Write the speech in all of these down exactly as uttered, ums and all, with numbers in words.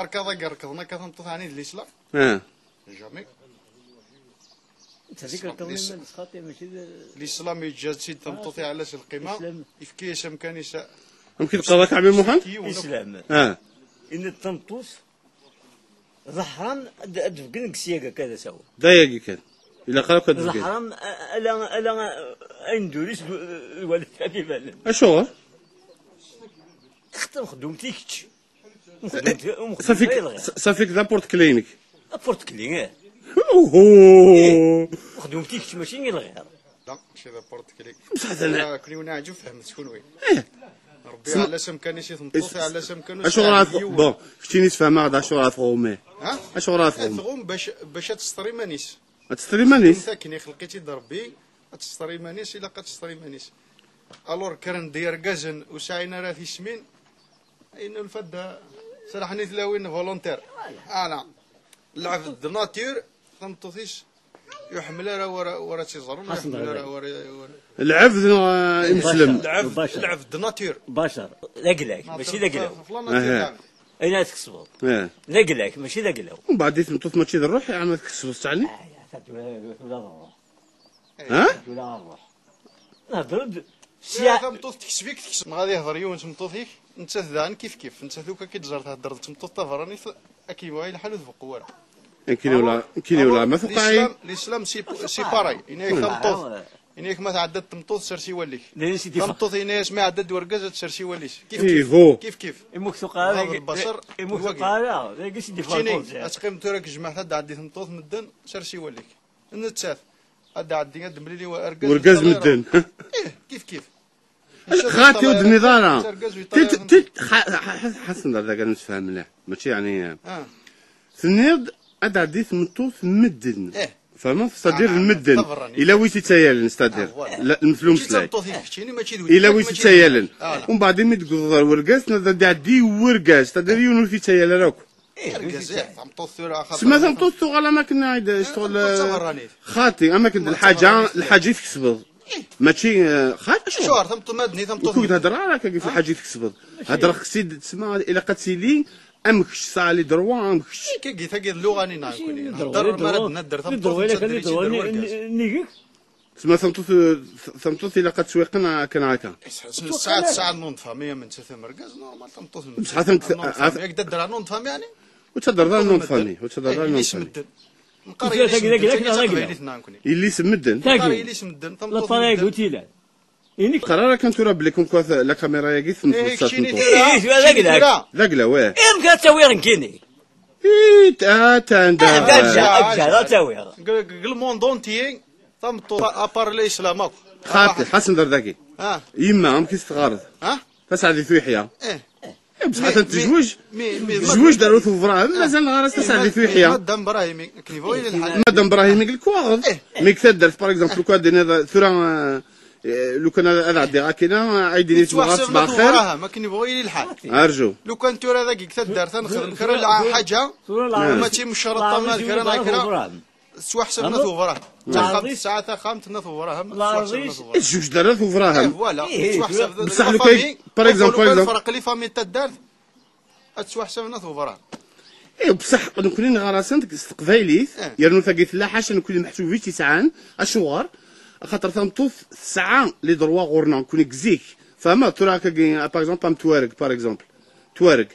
Arkaḍ-agi rekḍen akka tameṭṭut ɛni d l'islam? Ah. Jamais. Ttḥeddikeɣ kan iman-is xaṭi, mačči d... L'islam yeǧǧa-tt-id tameṭṭut iɛella s lqima, islam. Yefka-yas amkan-is. Amek i teqqareḍ akka, ɛemmi Muḥend? Islam. Ah. Inna-d tameṭṭut, d aḥram ad, ad d-bgen deg syaga akka d asawen. D ayagi kan. Ilaq akk ad d-bgen. D aḥram, a-, ala, ala, ayen d-ur-is d, d wala kan ibanen. Acuɣer? Xaṭer mexdum-t i kečč. Safi, safi d aport-kli-inek. Aport-kli, eh. Uhu. Xdum-t i kečč, mačči i lɣir. La, mačči d aport-kli. Bṣeḥ d... Kuni wen-iɛǧeb, fehmet kunwi. Eh. Rebbi iɛella s amkan-is i tmeṭṭut, iɛella s amkan-is. Acuɣer ara tɣum? Bon, keččini sfehmeɣ-d acuɣer ara tɣum, eh. Ha? Acuɣer ara tɣum? Tɣum bac, bac ad tester iman-is. Ad tester iman-is? Akken ixleq-itt-id Rebbi, ad tester iman-is, ilaq ad tester iman-is. Alors, kkren-d yergazen ur sɛin ara tismin, Inulfa-d, serḥen-it tlawin volontaire. Ala. Lɛebd de nature, tameṭṭut-is, ur iḥemmel ara wara, wara tt-iẓerren, ur iḥemmel ara wara, wara. Lɛebd neɣ, eh, imeslem? Lɛebd, lɛebd de nature. Bacer. D agla-k, mačči d agla-w. Aha. Ayen ara tkesbeḍ. Eh. D agla-k, mačči d agla-w. Mbeɛd i tmeṭṭut mačči d ṛṛuḥ, yeɛni ad tkesbeḍ, teɛni? Ah, ya, ta tura, tura d ṛṛuḥ. Ha? Tura d ṛṛuḥ. Nehder-d sya. Tameṭṭut tekseb-ik, tekseb. Neɣ ad ihder yiwen d tmeṭṭut-ik, nettat daɣen kif kif. Nettat lukan k-id-tẓer thedder d tmeṭṭut tabeṛṛanit, akken yebɣa lḥal ur tbeqqu ara. Akken ula, akken ula, ma tuqeɛ-iyi. L'islam, l'islam c'est, c'est pareil. Ini-ak tameṭṭut, ini-ak ma tɛedda-d tmeṭṭut, sers i wallen-ik. Tameṭṭut ini-as ma iɛedda-d urgaz ad tsers i wallen-is. Kif kif. Ihu. Kif kif. Imuk tuqeɛ ara, imuk tuqeɛ ara, dagi si différence. Ad teqqim tura deg tejmaɛt ad d-tɛeddi tmeṭṭut, medden, sers i wallen-ik. Nettat ad d-ɛeddi, ad d-temlili argaz. Urgaz medden. Ih, kif kif. Xaṭi ur d-tenniḍ ara. Tit, tit, xa-, xa-, xa-, xas nehder dagi ad nemsefham mliḥ. Mačči yeɛni, eh. Ah. Tenniḍ ad d-tɛeddi tmeṭṭut medden. Eh. Tfehmeḍ? C'est-à-dire medden. Ila wi tt-ittayalen, c'est-à-dire. Ah, voilà. La, lemtel umeslay. Ila wi tt-ittayalen. Voilà. Umbeɛd imi d-tewweḍ ɣer urgaz, tenniḍ ad d-iɛeddi urgaz, c'est-à-dire yiwen ur t-ittayal ara akk. Ih, argaz, ih, tameṭṭut tura axaṭer. Sma tameṭṭut tuɣal am akken ay d-, eh, ccɣel, tameṭṭut d tabeṛṛanit. Xaṭi, am akken d lḥaǧa, lḥaǧa i tkesbeḍ. Mačči, eh, xaṭi, acuɣer? Acuɣer tameṭṭut ma d-nni tameṭṭut? Ur k-hedreɣ ara akka deg lḥaǧa i tkesbeḍ. Hedreɣ-ak-id, tesma, ilaq ad tili am kečč, tesɛa les droits am kečč. Kagi, tagi d luɣa-nni neɣ nekkni. Nehder ma ara d-nadder tameṭṭut, nettat d-, d-, d-, d-, d-, nnig-k. Tessma tameṭṭut, tameṭṭut ilaq ad tswiqen akken akka. Tesɛa, tesɛa nom de famille am nettat am urgaz, normal tameṭṭut. Bṣeḥ a tameṭṭut, nom de famille, yak d addreɣ nom de famille, yeɛni? Ur ttadreḍ ara nom de famille, ur ttadreḍ ara nom de famille. Yelli-s medden. Neqqar yelli-s medden, mačči d taqbaylit neɣ nekkni. Yelli-s medden. Neqqar yelli-s medden, tameṭṭut medden. Qqar ara kan tura belli comme quoi la caméra-agi tmeṭṭut. Ih, keččini tura. Ih, tura d agla-k. D agla, weh. Amek ad tawiḍ nekkini? Ih, atan da. Amek ad tawiḍ? Deg, deg le monde entier. Tameṭṭut, à part l'islam akk. Xaṭi, ḥasen dar dagi. Ah. Yemma, amek i s-teɣɣareḍ? Ah? Taseɛdit Uyeḥya. Eh. Eh, bṣeḥ atan tezweǧ. Tezweǧ d Arut Ubrahim, mazal neɣɣar-as Taseɛdit Uyeḥya. Madam Brahimi, akken yebɣu yili lḥal. Madam Brahimi deg lekwaɣeḍ. Eh. Mi deg taddart, par exemple, lukan ad d-tiniḍ, tura, eh, lukan ad, ad ɛeddiɣ akkin, ad d-tiniḍ tmeɣra ṣbaḥ lxir. Akken yebɣu yili lḥal. Arju. Lukan tura dagi deg taddart ad nexdem kra n lḥaǧa, ma d timecreṭ, ma d kra neɣ kra. Tettwaḥsab n At Ubraham. Taxxamt tesɛa taxxamt n At Ubraham, tettwaḥsab n At Ubraham. Zzuǧ d At Ubraham. Eh, voilà. Tettwaḥsab d, bṣeḥ la lukan, famille, par exemple, par exemple, nferq les familles n taddart, ad tettwaḥsab n At Ubraham. Eh, bṣeḥ nekkni neɣɣar-asen deg, s teqbaylit, eh, yernu tagi tella ḥaca nekkni meḥsub i tt-isɛan, acuɣer? Axaṭer tameṭṭut tesɛa les droits ɣur-neɣ nekkni deg zik. Tfehmeḍ? Tura akkagi, par exemple, am Twareg, par exemple. Twareg.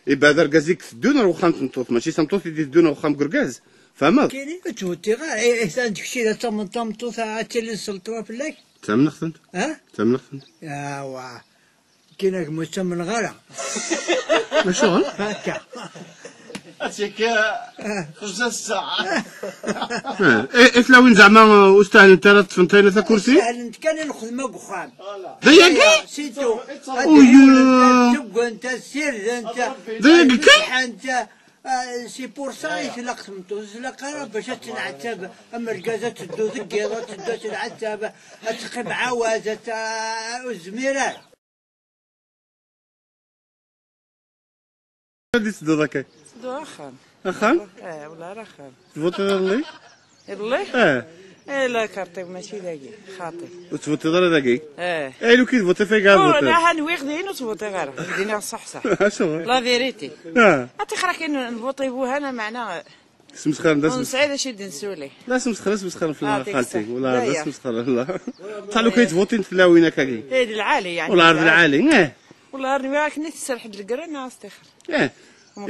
Iba d argaz i iteddun ar wexxam n tmeṭṭut, mačči d tameṭṭut i d-iteddun ar wexxam n urgaz. Tfehmeḍ? Kini, ur ttwettiɣ ara, eh, eh, tan deg-k i d tameṭṭut, ad tili sselṭwa fell-ak? Ttamneɣ-tent. Ha? Ttamneɣ-tent. Awa. Kini, gma, ur ttamneɣ ara. Acuɣer? Akka. Ad tt-yekka xemsa ssaɛa. Eh, eh, eh, tlawin zeɛma, eh, ur stahlent ara ṭṭfent ayen takursi? Stahlent kan i lxedma deg uxxam. D ayagi? Situ. Uyu. Ad ssirdent, d ayagi kan? Ad, eh, c'est pour ça i tlaq tmeṭṭut, ur tlaq ara bac ad tenɛettab, am urgaz ad teddu deg yiḍ, ad teddu ad tenɛettab, ad teqqim ɛawaz, ad t-, ur tezmir ara. Ad d-tedduḍ akka? Tedduɣ axxam. Axxam? Eh, wala ara axxam. Tvuṭiḍ iḍelli? Iḍelli? Eh. Eh, la carte, mačči dagi, xaṭi. Ur tvuṭiḍ ara dagi? Eh. Eh, lu kid vote fega. Oh, vote. La, ha nwiɣ din ur tvuṭiḍ ara. Din ṣaḥ ṣaḥ. Acuɣer? La vérité. Ah. Ati xra kan nvuṭi bu hana, meɛna. Smesxer, da ur nesɛi d acu i d-nsuli. La smesxer, smesxer fell-aɣ xalti. Wala, da smesxer, la. Bṣaḥ lu kid votin tlawin akkagi. Eh, d lɛali, yeɛni. Wala, d lɛali, eh. Wala, ar nwiɣ akken i tserḥ-d legrana, astixer. Eh.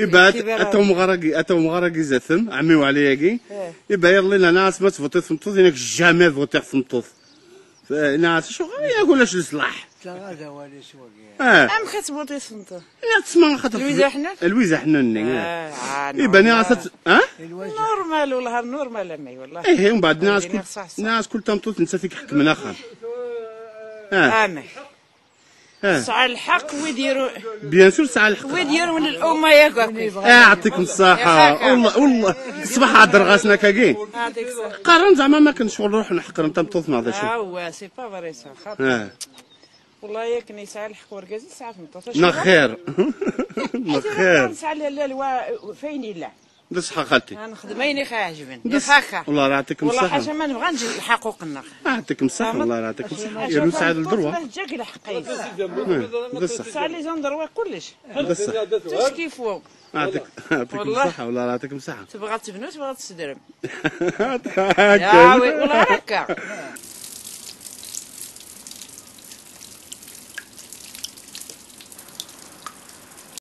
Iba, ata umɣar-agi, ata umɣar-agi zatem, ɛemmi Weɛli-agi. Eh. Iba iḍelli nna-as ma tvuṭiḍ tmeṭṭut, inak jamais votiɣ tmeṭṭut. Nna-as acuɣer, inak ulac leslaḥ. Eh. Amek ad tvuṭiḍ tmeṭṭut? Inak tesma xaṭer Lwiza Ḥnun? Lwiza Ḥnun-nni, eh. Ah, iba nna-as, ah? Normal, wala normal, amay, wala. Eh, umbeɛd nna-as kul, nna-as kul tameṭṭut nettat i iḥekmen axxam. Ah. Amek? Eh. Tesɛa lḥeqq wid iru-, bien sûr tesɛa lḥeqq. Wid yurwen luma yak akk. Eh, yeɛṭikum ṣṣaḥa. Wallah, wallah. Ṣṣbeḥ hedreɣ-asen akkagi. Yeɛṭik ṣṣaḥa. Qqaren zeɛma ma kan ccɣel ruḥen ḥeqren tameṭṭut neɣ d acu. Ah, ouais, c'est pas vrai ça. Xaṭi. Eh. Wallah, akken yesɛa lḥeqq urgaz, yesɛa tmeṭṭut. Neɣ xir. Neɣ xir. Nesɛa la, la lwa, fayen yella. D ṣṣeḥ a xalti. Nexdem ayen i ɣ-iɛeǧben. D ṣṣeḥ. Yak akka. Wallah, yeɛṭikum ṣṣaḥa. Wallah, ḥaca ma nebɣa nǧi lḥeqquq-nneɣ. Yeɛṭikum ṣṣaḥa, wallah, yeɛṭikum ṣṣaḥa. Yernu sɛid ldrwa. Ǧǧa-k lḥeqq-is. D ṣṣeḥ. Tesɛa les endroits kullec. D ṣṣeḥ. Tout ce qu'il faut. Yeɛṭik-, yeɛṭikum ṣṣeḥa, wallah, yeɛṭikum ṣṣeḥa. Tebɣa ad tebnu, tebɣa ad tessedrem. Akka. Ah oui, wallah, akka.